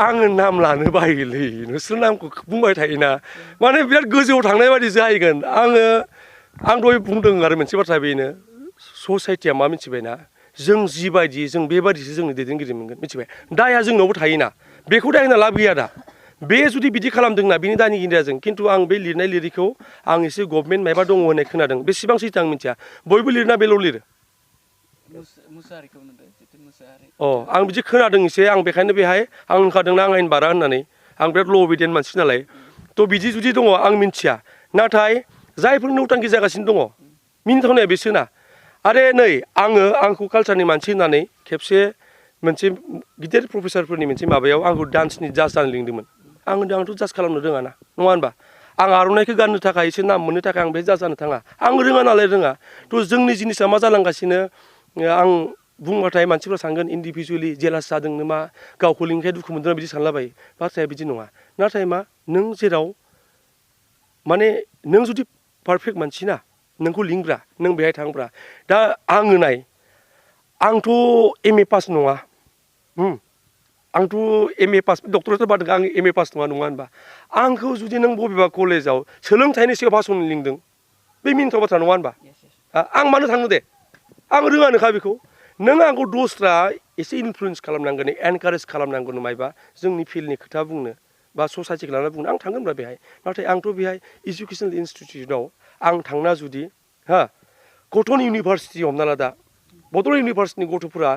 आङो नाम लानो बायोलै नोंसोर नामखौ बुंबाय थायोना माने बिराद गोजौआव थांनाय बायदि जाहैगोन आं दहाय बुंदों आरो मोनसे बाथ्रा बेनो ससाइटिया मा मिथिबायना जों जिबायदि जों बेबायदिसो जोंनि दैदेनगिरि मोनगोन मिथिबाय दाया जोंनावबो थायोना बेखौ दाय होना लाब गैया दा बे जुदि बिदि खालामदोंना बिनि दायनिगिरिया जों खिन्थु आं बे लिरनाय लिरिखौ आं एसे गभर्नमेन्ट माबा दङ होननाय खोनादों बेसेबां सैथो आं मिथिया बयबो लिरना बेल' लिरो आं बिदि खोनादों एसे आं बेखायनो बेहाय आं होनखादोंना आं आयेन बारा होननानै आं बिराद ल' अबिडियेन्ट मानसि नालाय थ' बिदि जुदि दङ आं मिन्थिया नाथाय जायफोर नौटांखि जागासिनो दङ मिनिथावनाया बेसोना आरे नै आंखौ कालचारनि मानसि होननानै खेबसे मोनसे गिदिर प्रफेसारफोरनि मोनसे माबायाव आंखौ डान्सनि जाज जानो लिंदोंमोन आं होनदों आंथ' जाज खालामनो रोङा ना नङा होनबा आं आर'नाइखौ गाननो थाखाय एसे नाम मोननो थाखाय आं बे जाज जानो थाङा आं रोङा नालाय रोङा थ' जोंनि जिनिसा मा जालांगासिनो आं बुंबाथाय मानसिफ्रा सानगोन इन्डिभिजुवेलि जेलास जादों नामा गावखौ लिंखाय दुखु मोनदों बिदि सानलाबायो बाथ्राया बिदि नङा नाथाय मा नों जेराव माने नों जुदि पारफेक्ट मानसि ना नोंखौ लिंग्रा नों बेहाय थांब्रा दा आङो नाय आंथ' MA पास नङा आंथ' MA पास डक्टरेट बादों आं MA पास नङा होनबा आंखौ जुदि नों बबेबा कलेजाव सोलोंथाइनि सायाव भाषण लिंदों बे मिनिथाव बाथ्रा नङा होनबा आं मानो थांनो दे आं रोङानोखा बेखौ नों आंखौ दस्रा एसे इनफ्लुयेन्स खालामनांगोन एनकारेज खालामनांगोन मायबा जोंनि फिल्डनि खोथा बुंनो बा ससाइटिखौ लानानै बुंनो आं थांगोनब्रा बेहाय नाथाय आंथ' बेहाय इडुकेसनेल इनस्टिटिउटआव आं थांना जुदि कटन इउनिभारसिटि हमना ला दा बड'लेण्ड इउनिभारसिटिनि गथ'फोरा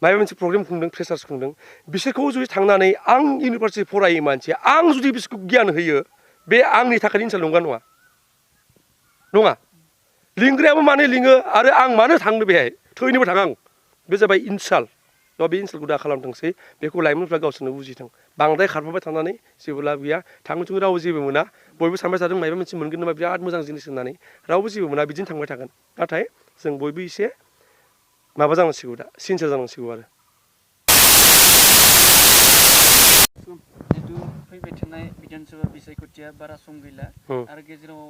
माबा मोनसे प्रग्राम खुंदों फ्रेसार्स खुंदों बिसोरखौ जुदि थांनानै आं इउनिभारसिटि फरायो मानसिया आं जुदि बिसोरखौ गियान होयो बे आंनि थाखाय इनसाल्ट नंगौना नङा लिंग्रायाबो मानो लिङो आरो आं मानो थांनो बेहाय थैनोबो थाङा आं बे जाबाय इनसाल्ट बे इनसाल्टखौ दा खालामथोंसै बेखौ लाइमोनफ्रा गावसोरनो बुजिथों बांद्राय खारफाबाय थानानै जेबो लाब गैया थांनो रावबो जेबो मोना बयबो सानबाय थादों माबा मोनसे मोनगोन नामा बिराद मोजां जिनिस होननानै रावबो जेबो मोना बिदिनो थांबाय थागोन नाथाय जों बयबो एसे माबा जानांसिगौ दा सिनसियार जानांसिगौ आरो जितु फैबाय थानाय बिधानसभा बिसायख'थिया बारा सम गैला आरो गेजेराव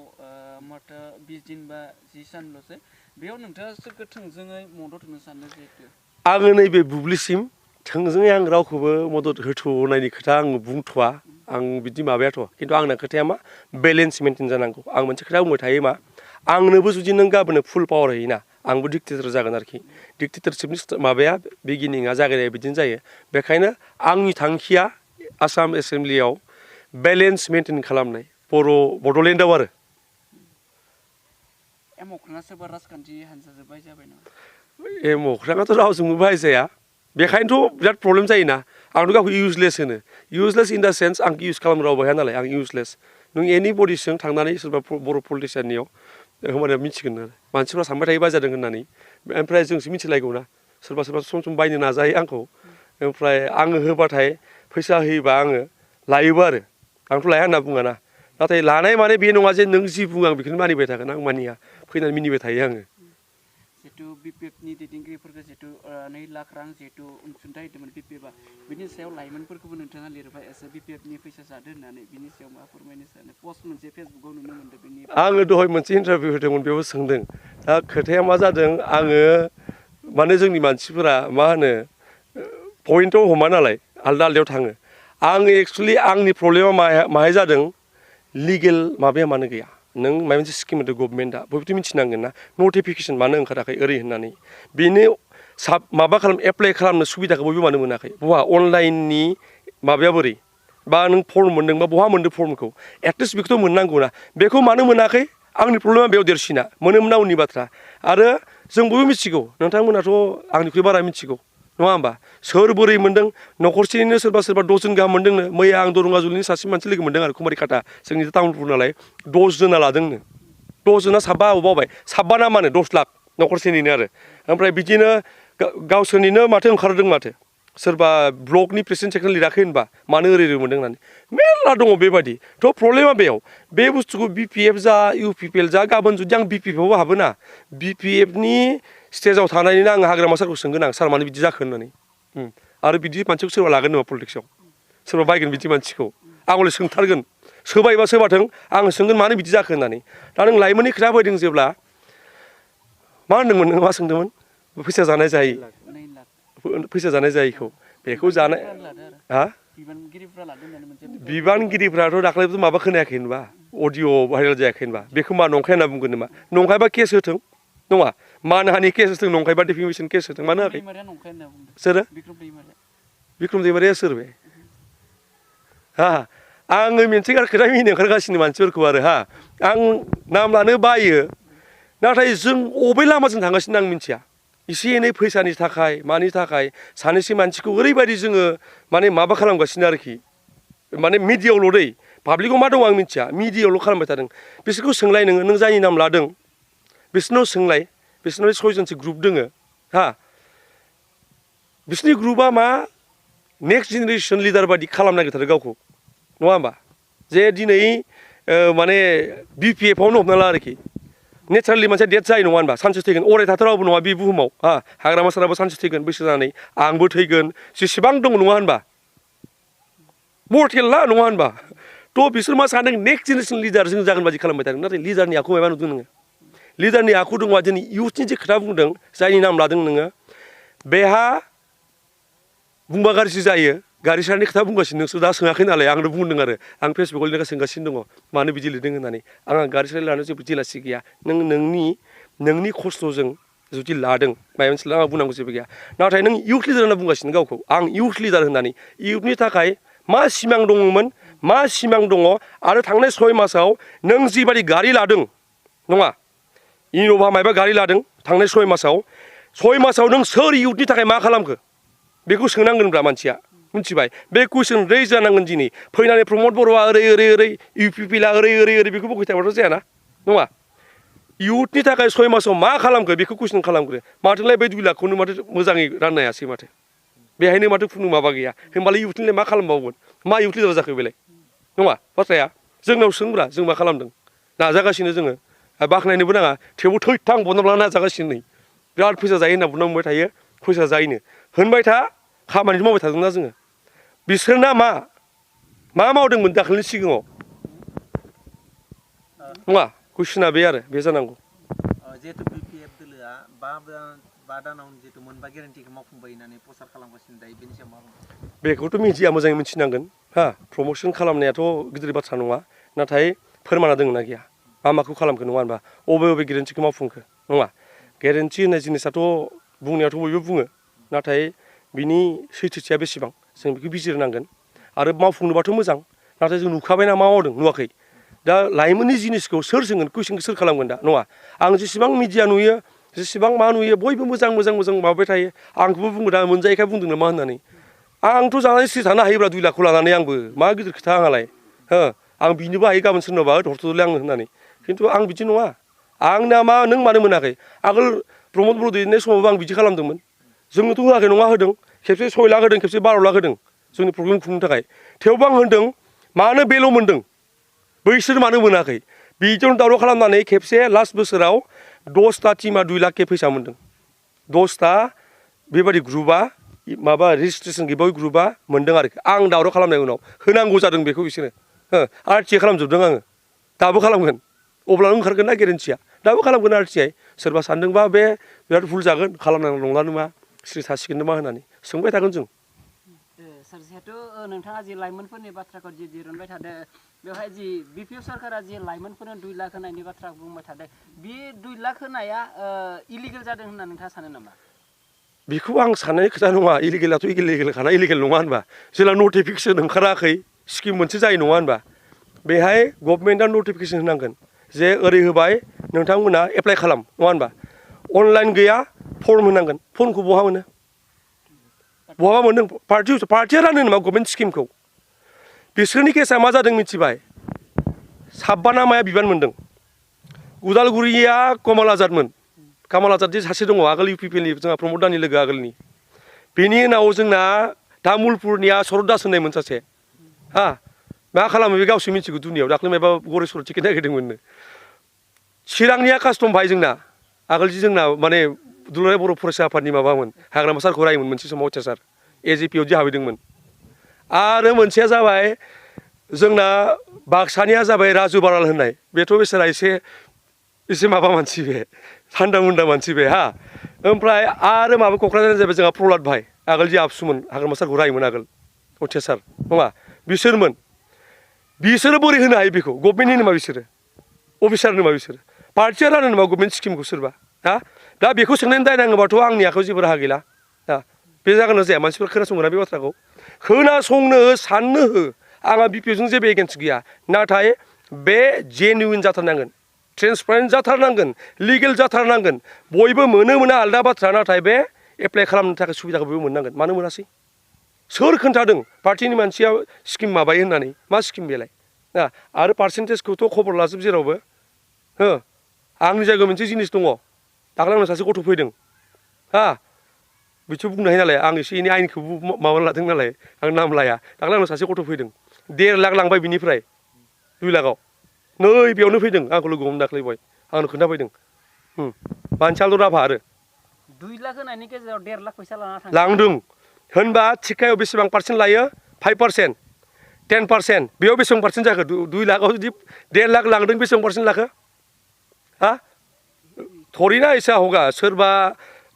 माथो 20 दिन बा 10 सानल'सै बेयाव नोंथाङा सोरखौ थोंजोङै मदद होनो सानो जिहेतु आङो नैबे बुब्लिसिम थोंजोङै आं रावखौबो मदद होथ'नायनि खोथा आं बुंथ'वा आं बिदि माबायाथ' खिन्थु आंना खोथाया मा बेलेन्स मेनटेन जानांगौ आं मोनसे खोथा बुंबाय थायो मा आंनोबो जुदि नों गाबोनो फुल पावार होयोना आंबो डिक्टेटर जागोन आरोखि डिक्टेटरशिपनि माबाया बिगिनिंआ जागायनाया बिदिनो जायो बेखायनो आंनि थांखिया आसाम एसेम्ब्लियाव बेलेन्स मेनटेन खालामनाय बड'लेण्डआव आरो एम'ख्राङा सोरबा राजखान्थि हान्जाजों बायजाबाय नामा एम'ख्राङाथ' रावजोंबो बायजाया बेखायनोथ' बिराद प्रब्लेम जायोना आंथ' गावखौ इउजलेस होनो इउजलेस इन दा सेन्स आं इउज खालामनो रावबो हाया नालाय आं इउजलेस नों एनि बडिजों थांनानै सोरबा बर' पलिटिसियाननियाव होमबानिया मिथिगोन आरो मानसिफ्रा सानबाय थायो बायजादों होननानै ओमफ्राय जोंसो मिथिलायगौ ना सोरबा सम बायनो नाजायो आंखौ ओमफ्राय आङो होबाथाय फैसा होयोबा आङो लायोबो आरो आंथ' लाया होनना बुङा ना नाथाय लानाय माने बे नङा जे नों जि बुङो आं बेखौनो मानिबाय थागोन आं मानिया फैनानै मिनिबाय थायो आङो जितु BPFनि दैदेनगिरिफोरखौ जितु 2 लाख रां जितु अनसुंथाइ होदोंमोन BPFआ बिनि सायाव लाइमोनफोरखौबो नोंथाङा लिरबाय एसे BPFनि फैसा जादों होननानै बिनि सायाव मा फोरमायनो सानो पस्ट मोनसे फेसबुकाव नुनो मोन्दों बिनि आङो दहाय मोनसे इन्टारभिउ होदोंमोन बेयाव सोंदों दा खोथाया मा जादों आङो माने जोंनि मानसिफोरा मा होनो पइन्टआव हमा नालाय आलदा आलदायाव थाङो आङो एक्सुवेलि आंनि प्रब्लेमा माहाय जादों लिगेल माबाया मानो गैया नों माबा मोनसे स्किम होदों गभर्नमेन्टआ बयबोथ' मिथिनांगोन ना नटिफिकेसन मानो ओंखाराखै ओरै होननानै बेनो माबा एप्लाइ खालामनो सुबिदाखौ बयबो मानो मोनाखै बहा अनलाइननि माबाया बोरै बा नों फर्म मोन्दों बा बहा मोन्दों फर्मखौ एटलिस्ट बेखौथ' मोननांगौ ना बेखौ मानो मोनाखै आंनि प्रब्लेमा बेयाव देरसिना मोनोमोन ना उननि बाथ्रा आरो जों बयबो मिथिगौ नोंथांमोनाथ' आंनिख्रुइ बारा मिथिगौ नङा होमबा सोर बोरै मोन्दों न'खरसेनिनो सोरबा 10 जन गाहाम मोन्दोंनो मैया आं दरंगाजुलिनि सासे मानसि लोगो मोन्दों आरो कुमारिखाटा जोंनि टाउनपुर नालाय 10 जना लादोंनो 10 जना साबा बावबाय साबा ना मानो 10 लाख न'खरसेनिनो आरो ओमफ्राय बिदिनो गावसोरनिनो माथो ओंखारदों माथो सोरबा ब्लकनि प्रेसिडेन्ट सेक्रेटारि लिराखै होनबा मानो ओरै मोन्दों होननानै मेरला दङ बेबायदि थ' प्रब्लेमा बेयाव बे बुस्थुखौ BPF जा UPPL जा गाबोन जुदि आं BPFआवबो हाबोना BPFनि स्टेजाव थानानैनो आं हाग्रामा सारखौ सोंगोन आं सार मानो बिदि जाखो होननानै आरो बिदि मानसिखौ सोरबा लागोन नामा पलिटिक्सआव सोरबा बायगोन बिदि मानसिखौ आं हले सोंथारगोन सोबायबा सोबाथों आं सोंगोन मानो बिदि जाखो होननानै दा नों लाइमोननि खोथा फैदों जेब्ला मा होनदोंमोन नों मा सोंदोंमोन फैसा जानाय जायै फैसा जानाय जायैखौ बेखौ जानाय बिबानगिरिफ्रा लादों होननानै मोनसे बिबानगिरिफ्राथ' दाख्लैबो माबा खोनायाखै होनबा अडिअ भाइरेल जायाखै होनबा बेखौ मा नंखाय होनना बुंगोन नामा नंखायबा केस होथों नङा मानहानि केस होथों नंखायबा डिफेमेसन केस होथों मानो होआखै दैमारिया नंखाय होनना बुंदों सोरो बिक्रम दैमारिया सोर बे हा आङो मोनसे खोथा मिनि ओंखारगासिनो मानसिफोरखौ आरो हा आं नाम लानो बायो नाथाय जों अबे लामाजों थांगासिनो आं मिथिया एसे एनै फैसानि थाखाय मानि थाखाय सानैसो मानसिखौ ओरैबायदि जोङो माने माबा खालामगासिनो आरोखि माने मिडियायावल' दै पाब्लिकआव मा दं आं मिथिया मिडियायावल' खालामबाय थादों बिसोरखौ सोंलाय नों जायनि नाम लादों बिसोरनाव सोंलाय बिसोरनाव 6 जनसो ग्रुप दोङो हा बिसोरनि ग्रुपआ मा नेक्स्ट जेनेरेसन लिडार बायदि खालामनो नागिरथारो गावखौ नङा होमबा जे दिनै माने BPF आवनो हमना ला आरोखि नेचारेलि मानसिया डेथ जायो नङा होनबा सानसे थैगोन अराय थाथारावबो नङा बे बुहुमाव हा हाग्रामा साराबो सानसे थैगोन बैसो जानानै आंबो थैगोन जेसेबां दं नङा होनबा मर्टेल ना नङा होनबा थ' बिसोर मा सानदों नेक्स्ट जेनेरेसन लिडार जों जागोन बायदि खालामबाय थादों नाथाय लिडारनि आखु माबा नुदों नोङो लिडारनि आखु दंबा दिनै इउथनि जे खोथा बुंदों जायनि नाम लादों नोङो बेहा बुंबा गाज्रि जायो गारि सारनि खोथा बुंगासिनो नोंसोर दा सोङाखै नालाय आंनो बुंदों आरो आं फेसबुकआव लिरना सोंगासिनो दङ मानो बिदि लिरदों होननानै आंहा गारि सार लानो जेबो जेलासि गैया नोंनि खस्थ'जों जुदि लादों माबा मोनसे आंहा बुंनांगौ जेबो गैया नाथाय नों इउथ लिडार होनना बुंगासिनो गावखौ आं इउथ लिडार होननानै इउथनि थाखाय मा सिमां दङमोन मा सिमां दङ आरो थांनाय 6 मासाव नों जिबायदि गारि लादों नङा इन'भा मायबा गारि लादों थांनाय 6 मासाव नों सोर इउथनि थाखाय मा खालामखो बेखौ सोंनांगोनब्रा मानसिया मिथिबाय बे कुइसन रेज जानांगोन दिनै फैनानै प्रमद बर'आ ओरै UPPला ओरै बेखौ बुंबाय थाबाथ' जायाना नङा इउथनि थाखाय 6 मासाव मा खालामखो बेखौ कुइसन खालामग्रो माथोलाय बे 2 लाखखौनो माथो मोजाङै राननो हायासै माथो बेहायनो माथो खुनु माबा गैया होमबालाय इउथनिलाय मा खालामबावगोन मा इउथ लिडार जाखो बेलाय नङा बाथ्राया जोंनाव सोंब्रा जों मा खालामदों नाजागासिनो जोङो बाख्नायनोबो नाङा थेवबो थैथां बनना नाजागासिनो नै बिराद फैसा जायो होनना बुंबाय थायो फैसा जायोनो होनबाय था खामानि मावबाय थादोंना जोङो बिसोरना मा मावदोंमोन दाखालिनि सिगाङाव नङा कुइसना बे आरो बे जानांगौ जिहेतु BPF दोलोआ 5 दानाव जिहेतु मोनबा गेरेन्टिखौ मावफुंबाय होननानै प्रसार खालामगासिनो दायो बेनि सायाव मा बुंगोन बेखौथ' मिडिया मोजाङै मिथिनांगोन हा प्रम'सन खालामनायाथ' गिदिर बाथ्रा नङा नाथाय फोरमाना दङ ना गैया माखौ खालामखो नङा होनबा बबे गेरेन्टिखौ मावफुंखो नङा गेरेन्टि होननाय जिनिसाथ' बुंनायाथ' बयबो बुङो नाथाय बिनि सैथोथिया बेसेबां जों बेखौ बिजिरनांगोन आरो मावफुंनोबाथ' मोजां नाथाय जों नुखाबायना मा मावदों नुवाखै दा लाइमोननि जिनिसखौ सोर सोंगोन कुइसनखौ सोर खालामगोन दा नङा आं जेसेबां मिडिया नुयो जेसेबां मा नुयो बयबो मोजां माबाबाय थायो आंखौबो बुङो दा मोनजायैखाय बुंदों नामा होननानै आंथ' जानानै सिरि थानो हायोब्ला 2 लाखखौ लानानै आंबो मा गिदिर खोथा आंहालाय हो आं बिनोबो हायो गाबोन सोरनोबा हरथ'दोलै आंनो होननानै खिन्थु आं बिदि नङा आंना मा नों मानो मोनाखै आगोल प्रमद बर' दैदेननाय समावबो आं बिदि खालामदोंमोन जोंनोथ' होआखै नङा होदों खेबसे 6 लाख होदों खेबसे 12 लाख होदों जोंनि प्रब्लेम खुंनो थाखाय थेवबो आं होनदों मानो बेल' मोनदों बैसोर मानो मोनाखै बिदियावनो दावराव खालामनानै खेबसे लास्ट बोसोराव 10टा टिमा 2 लाख फैसा मोनदों 10टा बेबादि ग्रुपआ माबा रेजिस्ट्रेसन गैबाय ग्रुपआ मोनदों आरोखि आं दावराव खालामनाय उनाव होनांगौ जादों बेखौ बिसोरो RTI खालामजोबदों आङो दाबो खालामगोन अब्लानो ओंखारगोन ना गेरेन्टिया दाबो खालामगोन RTI सोरबा सानदोंबा बे बिराद भुल जागोन खालामनांगौ नंला नामा सिरि थासिगोन नामा होननानै सोंबाय थागोन जों सार जिहेतु नोंथाङा जि लाइमोनफोरनि बाथ्राखौ जि दिरुनबाय थादों बेवहाय जि BPF सरकारा जि लाइमोनफोरनो 2 लाख होनायनि बाथ्रा बुंबाय थादों बे 2 लाख होनाया इलिगेल जादों होनना नोंथाङा सानो नामा बेखौ आं साननाय खोथा नङा इलिगेलाथ' इलिगेलखाना इलिगेल नङा होनबा जेला नटिफिकेसन ओंखाराखै स्किम मोनसे जायो नङा होनबा बेहाय गभर्नमेन्टआ नटिफिकेसन होनांगोन जे ओरै होबाय नोंथांमोना एप्लाइ खालाम नङा होनबा अनलाइन गैया फर्म होनांगोन फर्मखौ बहा मोनो बहाबा मोनदों पार्टिया रानो नामा गभर्नमेन्ट स्किमखौ बिसोरनि केसा मा जादों मिथिबाय 52 ना माया बिबान मोनदों उदालगुरिया कमल आजादमोन कामाल आजाद सासे दङ आगोल UPPनि जोंहा प्रमद दानि लोगो आगोलनि बेनि उनाव जोंना तामुलपुरनिया शरद दास होननाय मोन सासे हा मा खालामो बे गावसो मिथिगौ दुनियाव दाख्लै माबा गरेस्वर टिकेट नागिरदोंमोननो चिरांनिया कास्टम भाई जोंना आगोल जि जोंना माने दुलाराय बर' फरायसा आफादनि माबामोन हाग्रामा सारखौ रायोमोन मोनसे समाव अत्याचार AJP आव हाबैदोंमोन आरो मोनसेया जाबाय जोंना बाक्सानिया जाबाय राजु बाराल होननाय बेथ' बेसारा एसे माबा मानसि बे थान्दा मुन्दा मानसि बे हा ओमफ्राय आरो माबा क'क्राझारनि जाबाय जोंहा प्रहलाद भाई आगोल जि आबसुमोन हाग्रामा सारखौ रायोमोन आगोल अत्याचार नङा बिसोरमोन बिसोरो बोरै होनो हायो बेखौ गभर्नमेन्टनि नामा बिसोरो अफिसारनि नामा बिसोरो पार्टिया रानो नामा गभर्नमेन्ट स्किमखौ सोरबा हा दा बेखौ सोंनायनि दाय नाङोबाथ' आंनि आखायाव जेबो राहा गैला दा बे जागोन ना जाया मानसिफोरा खोनासंगोना बे बाथ्राखौ खोनासंनो हो साननो हो आंहा बिपिएफजों जेबो एगेन्स्ट गैया नाथाय बे जेनुइन जाथारनांगोन ट्रेन्सपारेन्ट जाथारनांगोन लिगेल जाथारनांगोन बयबो मोना आलादा बाथ्रा नाथाय बे एप्लाइ खालामनो थाखाय सुबिदाखौ बयबो मोननांगोन मानो मोनासै सोर खोन्थादों पार्टिनि मानसिया स्किम माबायो होननानै मा स्किम बेलाय ना आरो पार्सेन्टेजखौथ' खबर लाजोब जेरावबो हो आंनि जायगायाव मोनसे जिनिस दङ दाख्लै आंनाव सासे गथ' फैदों हा बिथ' बुंनो हायो नालाय आं एसे एनै आइनखौ माबा लादों नालाय आं नाम लाया दाख्लै आंनाव सासे गथ' फैदों 1.5 लाख लांबाय बिनिफ्राय 2 लाखआव नै बेयावनो फैदों आंखौ लोगो हमनो दाख्लै बय आंनो खोन्थाफैदों मानसियाल' राभा आरो 2 लाख होनायनि गेजेराव 1.5 लाख फैसा लाना थाङो लांदों होनबा थिखायाव बेसेबां पार्सेन्ट लायो 5% 10% बेयाव बेसेबां पार्सेन्ट जाखो 2 लाखआव जुदि 1.5 लाख लांदों बेसेबां पार्सेन्ट लाखो हा थरिना एसे होगा सोरबा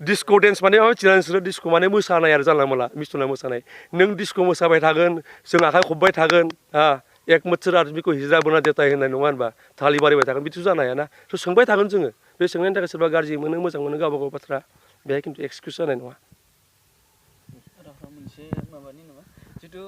डिस्क' डेन्स माने माबा मिथिला नोंसोरो डिस्क' माने मोसानाय आरो जानला मोनला मिस्थुना मोसानाय नों डिस्क' मोसाबाय थागोन जों आखाइ खबबाय थागोन हा एक बोसोर आदमिखौ हिजरा बोना देताय होननाय नङा होनबा थालि बारिबाय थागोन बिदिथ' जानो हायाना थ' सोंबाय थागोन जोङो बे सोंनायनि थाखाय सोरबा गाज्रि मोनो मोजां मोनो गावबा गाव बाथ्रा बेहाय खिन्थु एक्सकिउस जानाय नङा मोनसे माबानि नङा जिथु